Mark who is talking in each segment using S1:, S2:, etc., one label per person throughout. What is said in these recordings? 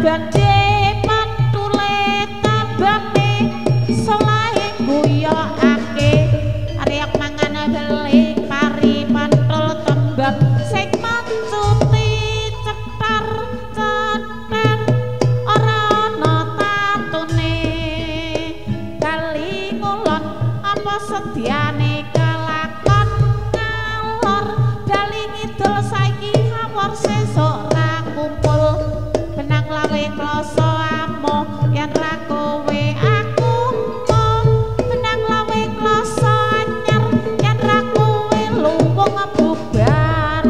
S1: bande pantule tambame solahe guyokake reok mangan beling pari pantul tembem sing mancuti cetar ceter ora ana tatune kali ngulon apa sediane kelakon ngalor bali ngidul saiki awor sesuk ra kumpul benang lawe kloso amo yen ra kowe aku mo benang lawe kloso anyar yen ra kowe luwung bubar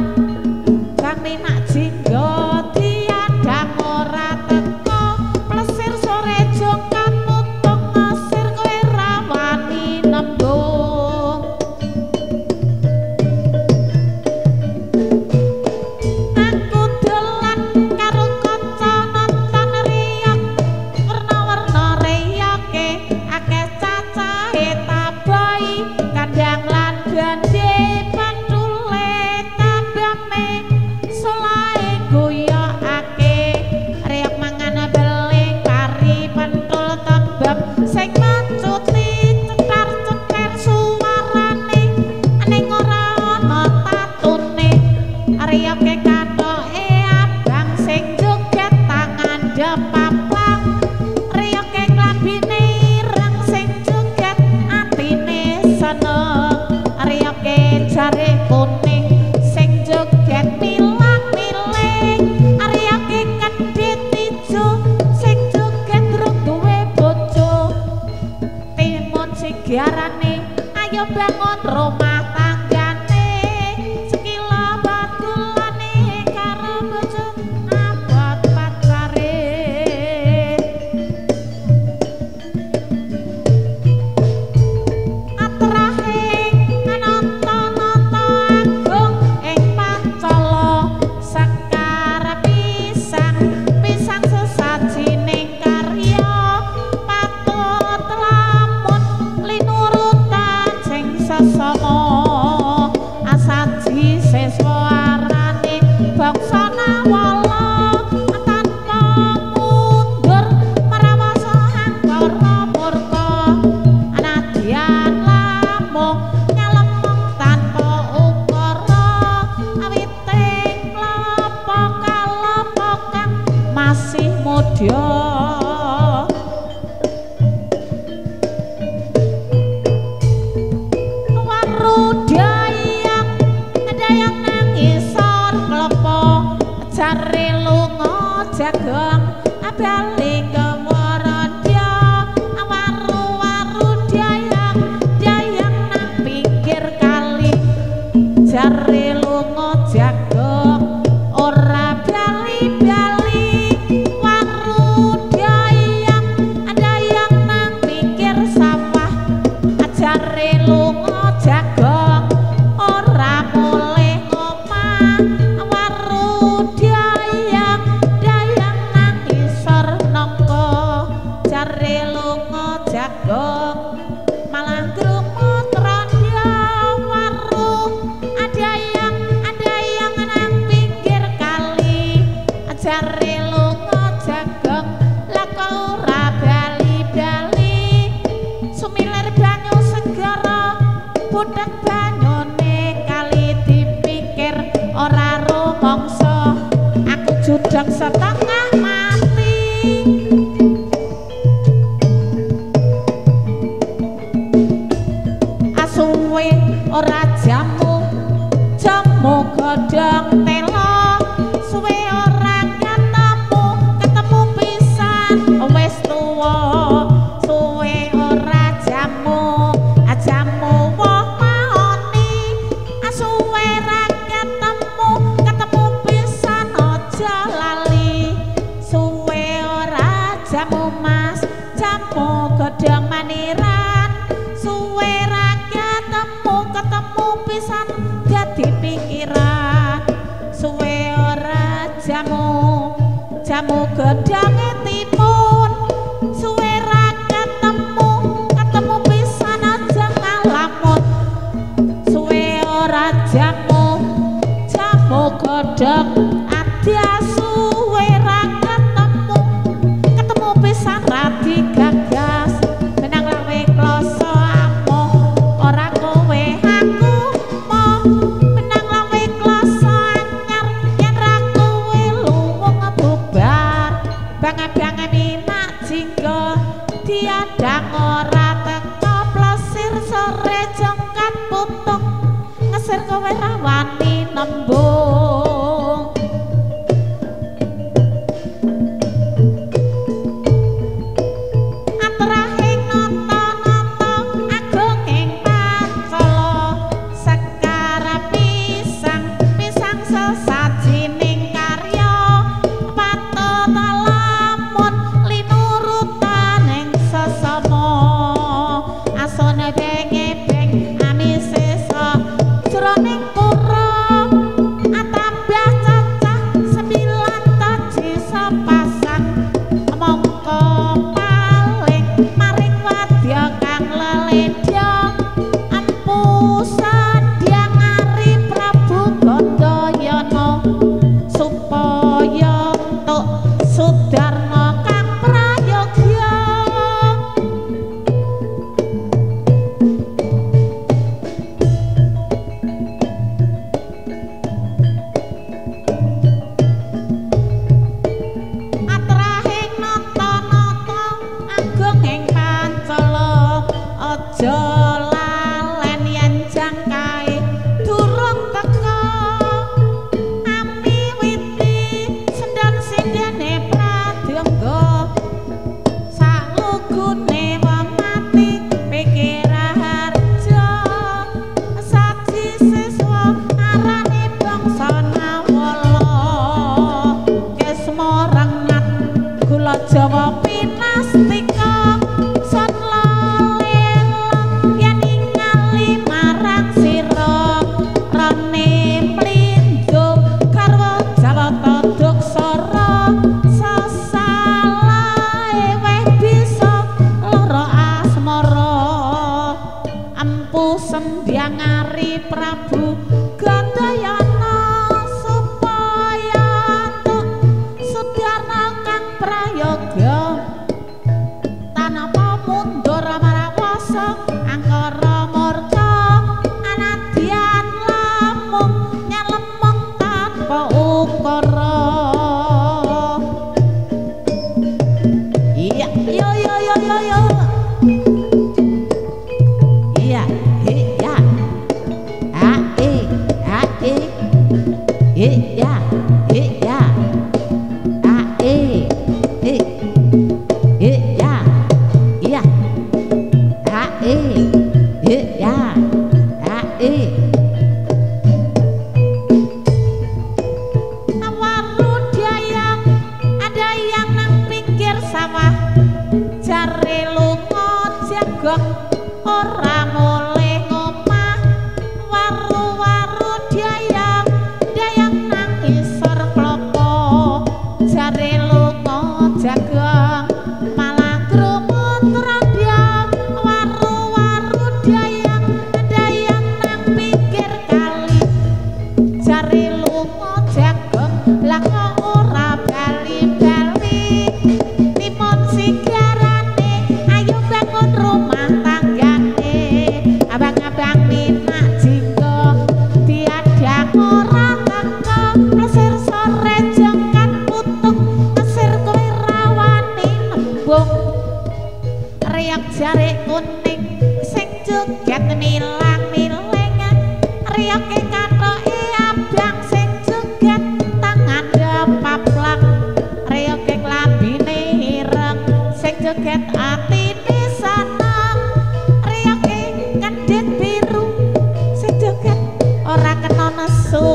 S1: kang minak jinggo diadang ora teko plesir sore jongkat mutung ngesir kowe ra wani nembung. Aku dolan karo kanca nonton reyok werna-werna reyoke akeh cacahe taboi kandang lan bande pantule tambame solahe guyokake reyok mangan beling pari pentul tembem sing mancuti cetar ceter suarane ning ora ana tatune reyoke kathoke abang sing joget tangan depaplang reyoke klambine ireng sing joget atine seneng reyoke jare kuning sing joget milang-miling reyoke kendhit ijo sing joget rung duwe bojo timun sigarane ayo bangun rumah tanggane sekila batulane karo bojo abot pacare. Atrahe anata-nata agung ing pancala sekar pisang pisang sesajining karya patut lamun linurutan sing sesama asaji siswa arane bangsa nawala tanpa mundur marawasa angkara murka anadyan lamung nyalemong tanpa ukara awiting klapa kalapa kang masih mudya. Warudayang dayang nang isor klepa jare lunga jagong bali kewaradya waru-waru dayang dayang nang pinggir kali jare lunga jagong ora bali-bali warudayang dayang nang pinggir sawah jare lunga jagong ora mulih omah warudayang dayang nang isor nangka jare lunga jagong malah krumut randya waru adayang adayang nang pinggir kali jare lunga jagong lah kok ora bali-bali sumilir banyu segara budhek banyune kali dipikir ora rumangsa aku judeg setengah mati. Asuwe ora jamu jamu godhong telo suwe ora ketemu ketemu pisan wis tuwa suwe ora jamu jamu woh mahoni asuwe ra ketemu ketemu pisan aja lali suwe ora jamu mas jamu godhong maniran suwe ra ketemu ketemu pisan dadi pikiran suwe ora jamu jamu godhonge timun suwe ra ketemu ketemu pisan aja ngalamun suwe ora jamu jamu godhong adya suwe ra ketemu plesir kowe ra wani nembung. Atrahing nata-nata agung ing pancala sekar pisang pisang sesajining karya patut lamun linurutaning sesama asone beng-beng amise jroning pura atambah cacah 9 taji sepasang mongko paling maring wadya kang leledya empu Sedyang Ari Prabu Gandayana supaya entuk Sudarna kang prayogya. Atrahing nata-nata agung ing pancala aja lalen yen jangkae durung teka amiwiti sendhan sindhene pradyangga salugune wong mati pikiraharja saji siswa arane bangsa Nawala Kesma rengat gula Jawa pinastika son lela yen ningali marang sira rene mlindho garwa Jawata Duksara sesalahe weh bisa lara asmara empu Sembyang Ari Prabu Gandayana supaya entuk Sudarna kang prayoga tanpa mundur marawasa angkara murka anadyan lamung nyalemeng tanpa ukara. Iya yo yo yo yo yo. Iya iya a e a e iya iya a e e iya iya a e iya a e. Waru dayang ada yang nang pinggir sawah jare lunga jagong ora mulih ngomah. Waru-waru dayang dayang nang isor klopo jare lunga jagong malah krumut randya. Waru-waru dayang dayang nang pinggir kali jare lunga jagong lah kok ora bali-bali. Timun sigarane ayo bangun rumah tanggane abang-abang minak jinggo diadang ora teko plesir sore jongkat putung mesir kowe rawani nembung reok jare kuning sing joget milang-miling reoke kathoke abang sing joget tangan depaplak reoke klambine ireng sing joget atine seneng reoke kendhit biru sing joget ora kena nesu.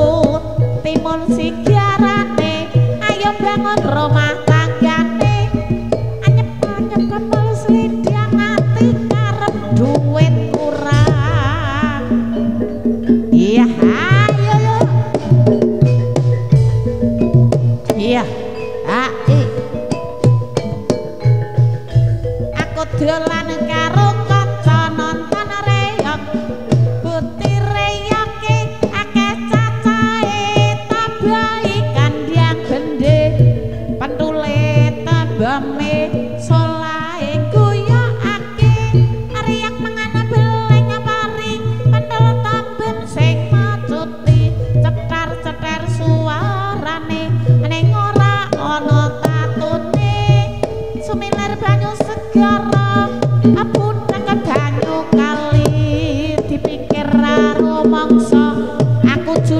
S1: Timun sigarane ayo bangun rumah tanggane anyep-anyep kepel slidang ati karep duit kurang. Iya ayo yo. Iya a e. Aku dolan karo kanca nonton reyok butir reyoke akeh cacahe tabahe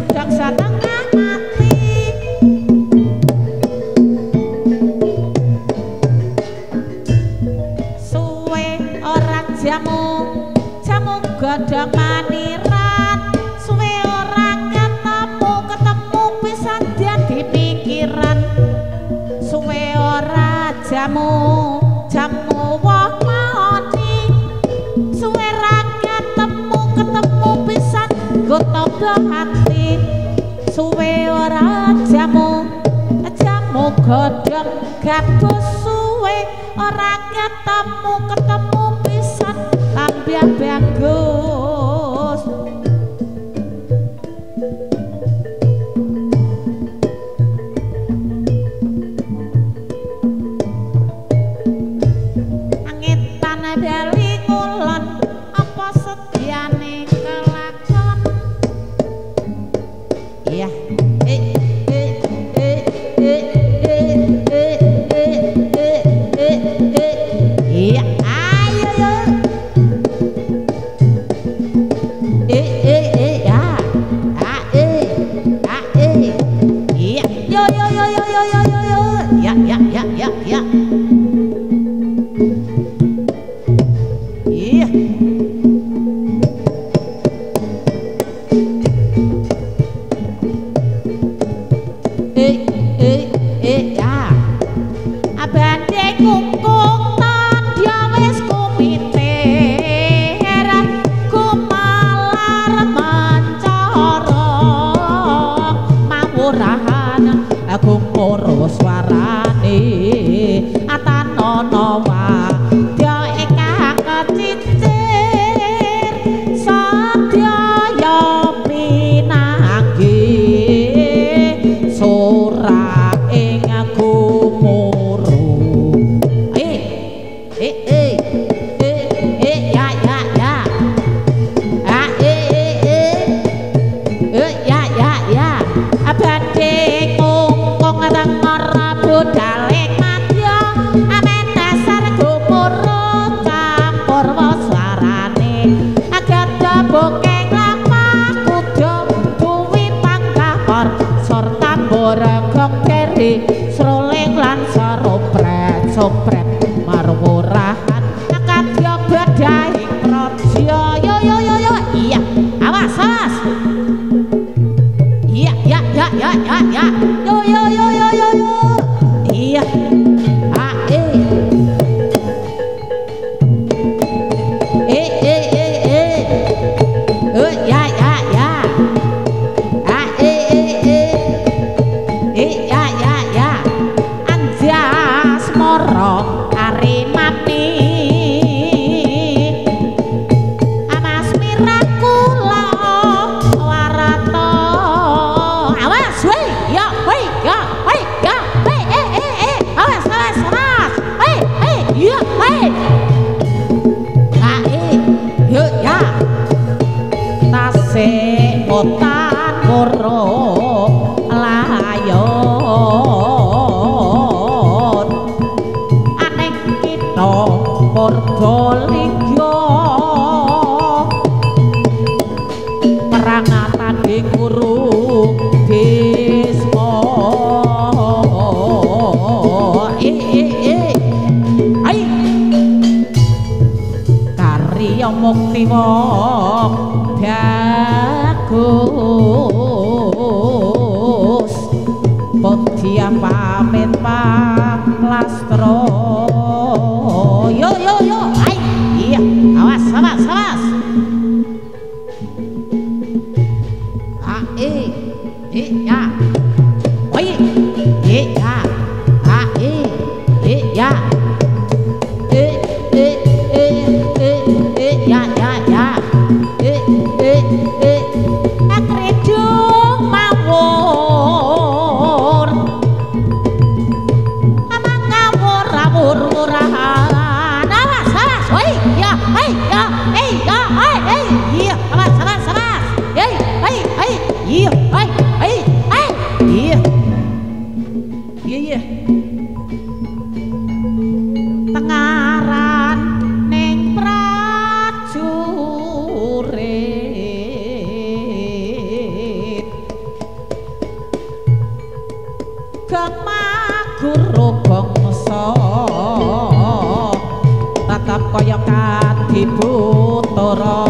S1: Budhog setengah mati. Suwe ora jamu, jamu godhong maniran. Suwe ora ketemu, ketemu pisan dadi pikiran. Suwe ora jamu, jamu woh maoni. Suwe ra ketemu, ketemu pisan nggo tamba ati. Suwe ora jamu, jamu godhong gabus. Suwe ora ketemu, ketemu pisan tambah bagus. Angetan bali ngulon apa sediane kelakon. Iya. Eh eh eh eh eh eh eh eh eh eh. Iya, ayo yo. Eh eh eh ya. A eh a eh. Iya, yo yo yo yo yo yo yo yo. Ya ya ya ya ya. Iya. Eh eh eh ya. Abade kungkung tandya wis kumiter, kumalar mencorong mawurahan gumuru swarane atanono wadya ingkang kecicir sadyaya pinanggih sora ing gumuru. Eh eh eh eh eh ya ya ya. A eh eh eh eh ya ya ya. Abade kungkung tengor budale madya amen dasar gumuru campur swarane agada bokeng lemah kuda duwi panggah sor tambur gong deri sruling lan seropret sopret marwurahan akadya badhaing praja. Yo yo yo yo. Iya, awas awas. Iya ya ya ya ya ya. Yo yo yo yo yo yo. Iya. A eh eh eh eh eh. Eh ya ya ya. A eh eh eh. Eh ya ya ya. Anjas moro arimami amas mirakula warata. Awas weh ya weh ya weh ya weh eh eh eh. Awas awas awas. Weh eh ya weh. A eh yo ya. Tasik otan koro layon aneng kita Purbalingga perang tanding Guru Bisma. Eh eh eh. Ai karya mukti wong bagus. Podya pamit Pak Lastro. Yo yo yo. Ai iya, awas awas awas. A e e ya. Oi e ya. A e e ya. E e e e e ya ya ya. E e e. Akredung mawur. Amang ngawur awur murahan. Awas awas. Oi ya oi ya eh ya oi eh iya. Awas awas awas. Ei ei ei iya oi ei ei. kaya kadiputara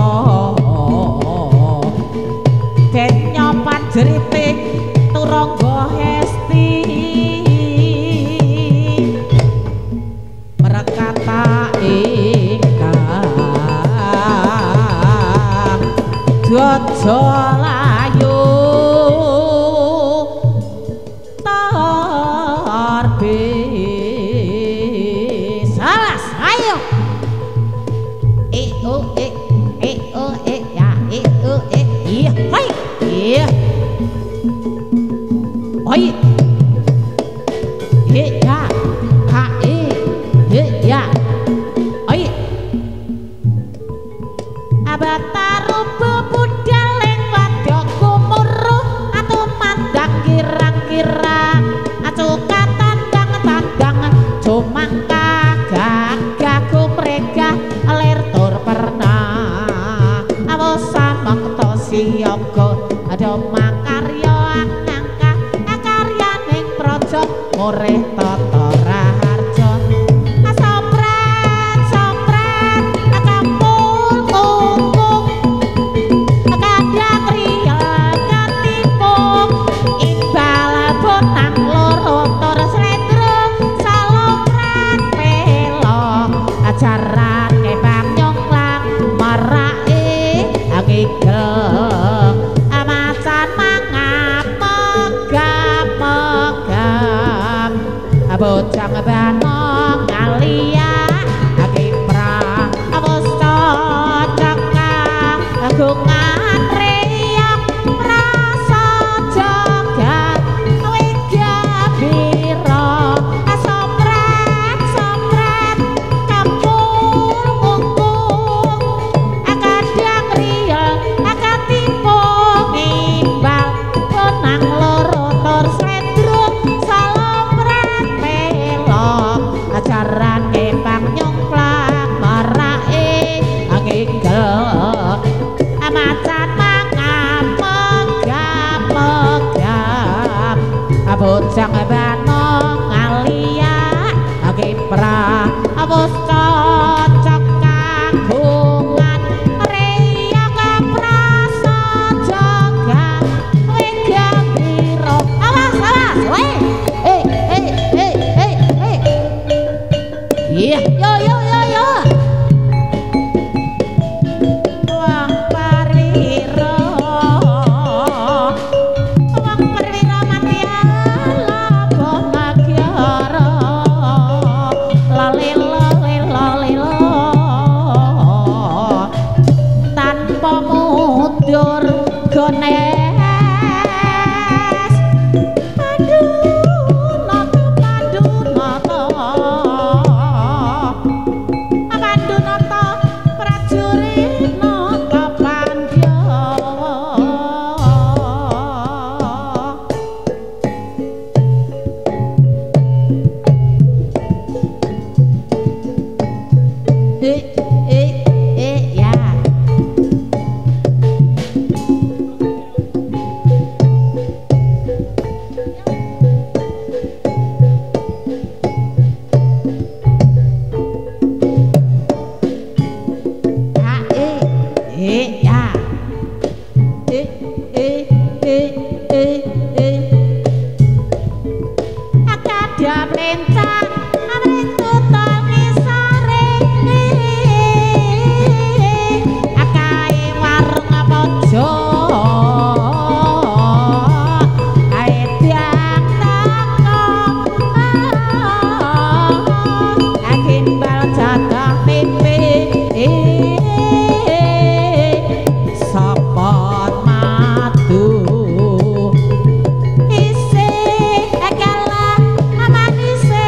S1: den nyopan jerite turangga hesti merekata ingkang jojo layu terbis. Awas, ayo e o e e o e ya e o e iya hai iya oi e ya ha e e ya oi abataru bebudaleng wadya gumuruh atumandang kirang-kirang acuka tandang-tandang jumangka gagah gumregah lir tur pernah awus samekta siyaga ada makarya angka akaryaning praja murih tata raharja asopret sopret akampul kungkung kadang riya ketipung iqbal bonang loro tur slendro salopret pelok ajaran kepang nyonglang marake ngigel amacan mangap megap megap bocah banong ngalia kiprah wis cocok kagungan reyak prasaja wigabira asopret sopret kampul kungkung kadang riya katipu ngimbal bonang loro tur slendro salopret pelok ajaran kepang nyongplak marake ngigel macan mangap megap megap bocah banong ngalia kiprah wis cocok kagungan reyak prasaja wigabira. Awas awas we eh eh eh eh eh iya yo yo yo yo wong parwira wong parwira mati ala bagyara lale lale lale tanpa mundur gones Pandunata Pandunata Pandunata prajurit nata Pandyawa. Eh eh eh ya A e e ya e e e e e akadya plencang amring tutul ngisore akae warung pojok kae tiang teko gimbal jatah pipi sopot madu isih kalah manise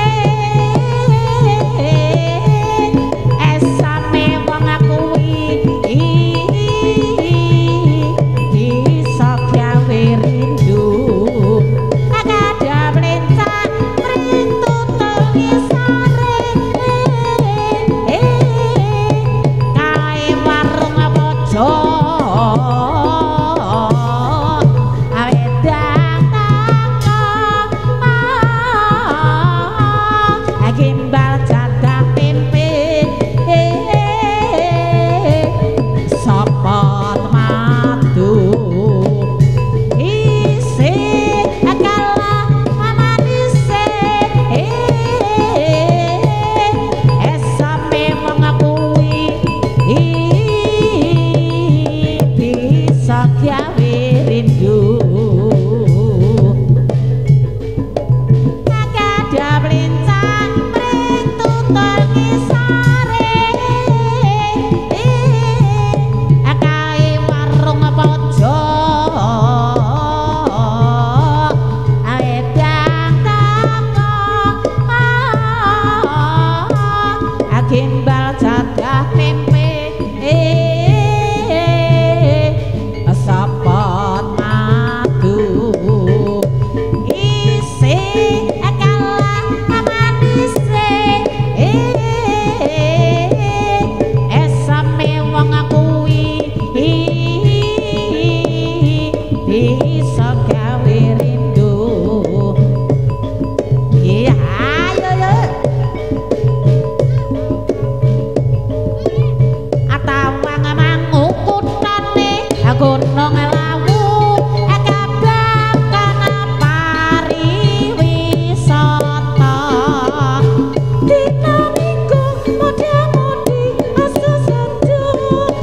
S1: Bisa gawe rindu. Iya, ayo yo. Atawang mangukutane Gunung Lawu kabakan pariwisata. Dina Minggu muda-mudi sesejuk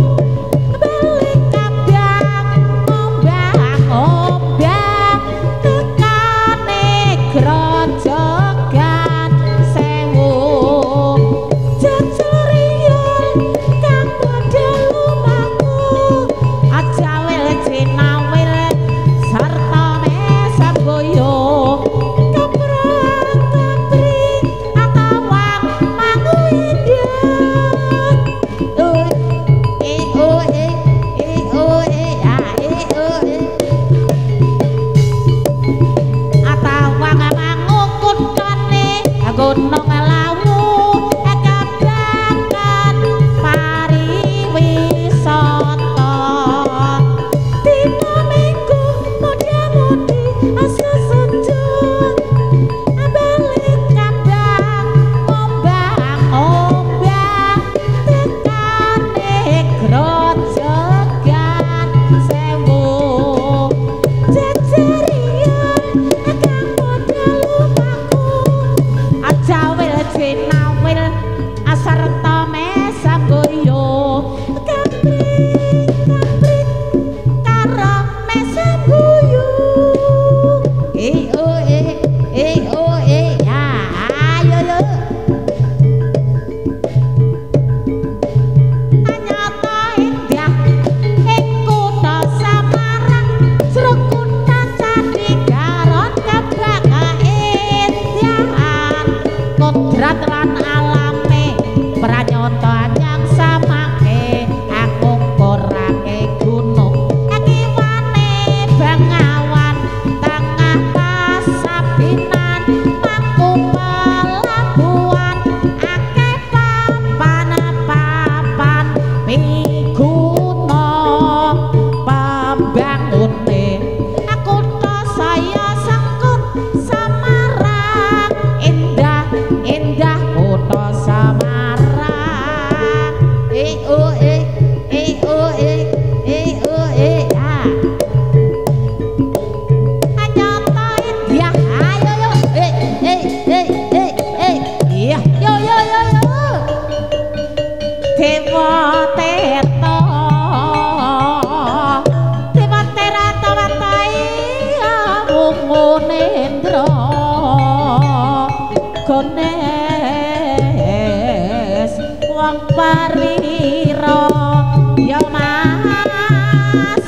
S1: balik kabang ombang-ombang tekane grojogan sewu. Jejerian kang padha lumaku ajawil cinawil sarta mesamboyo keprang kepri atawang mangu indah. O e o e e o e a e o e. Atawang mangukutane Gunung Lawu kabakan pariwisata. Dina Minggu muda-mudi sesejuk balik kambang ombang-ombang tekane grojogan sewu. Jejerian kang padha lumaku ajawil cinawil asarta mesamboyo kapri kapri karo mesamboyo. E o e e o e ya ayo yo. Anyata indah ing kutha Samarang jero kutha Candi Garon kebak kaendahan kodrat lan alame pranyata anyang samake angungkurake gunung akiwane Bengawan tengah pasabinan mangku pelabuhan akeh papan-papan miguna pambangune kutha saya sengkut Samarang indah indah kutha Samarang. E o e e o e e o e a. Anyata indah ayo yo e e e e e iya yo yo yo yo. Dewa Teta Dewa Terata Watai Wungunendra Ganes wong parwira ya Mas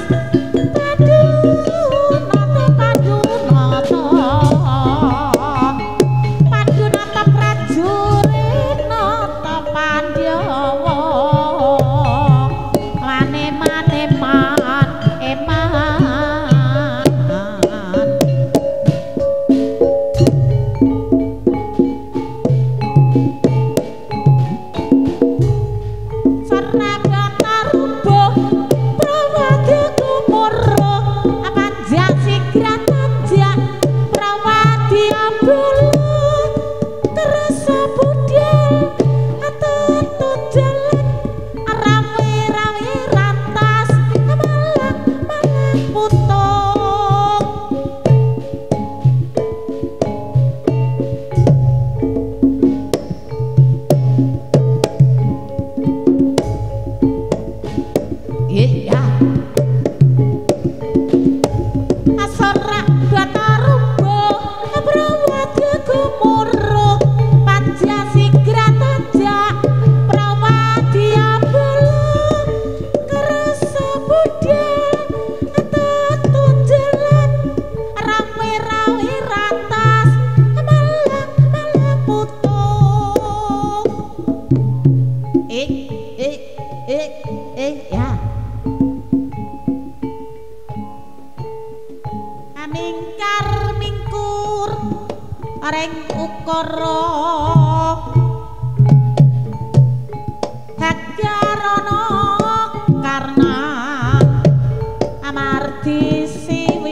S1: Padunata Padunata Padunata prajurit nata Pandhawa mane mane man eman. Sarabata rubuh prawadya kumurah panjak sigra tanjak prawadya bala terasa budal atetu jalan rawe-rawe rantas malang malang putung. Iya. Asorak bata rubuh prawadya gumuruh panjak sigra tanjak prawadya bala kerasa budal atetu jalan rawe-rawe rantas malang malang putung. E e e e ya. Amingkar mingkur reng ukara Hagarana karna amardi siwa.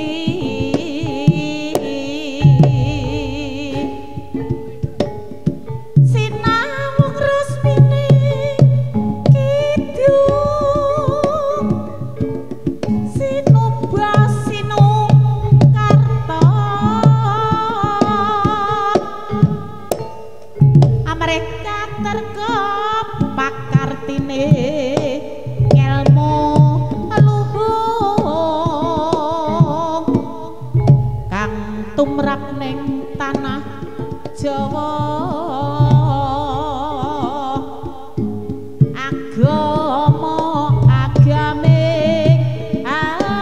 S1: ning tanah Jawa. Agama agame aji,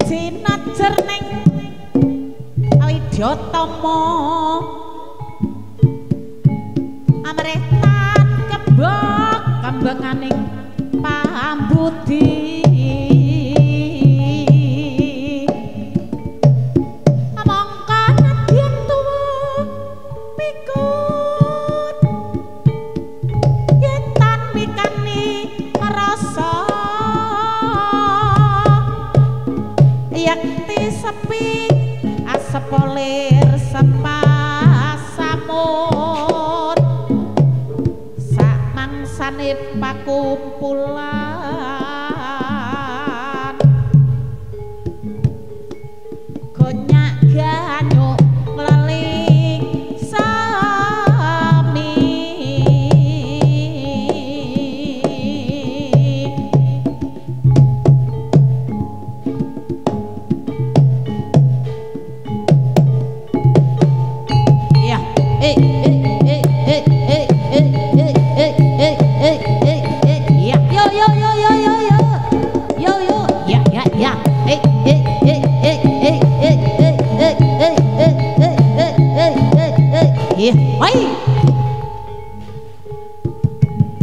S1: cinajer ning Widyatama amrih tan kembang kembanganing pambudi. Mongko nadyan tuwa pikun yen tan wikani rasa yakti sepi asepolir sepasamut sak mangsane pakumpulan.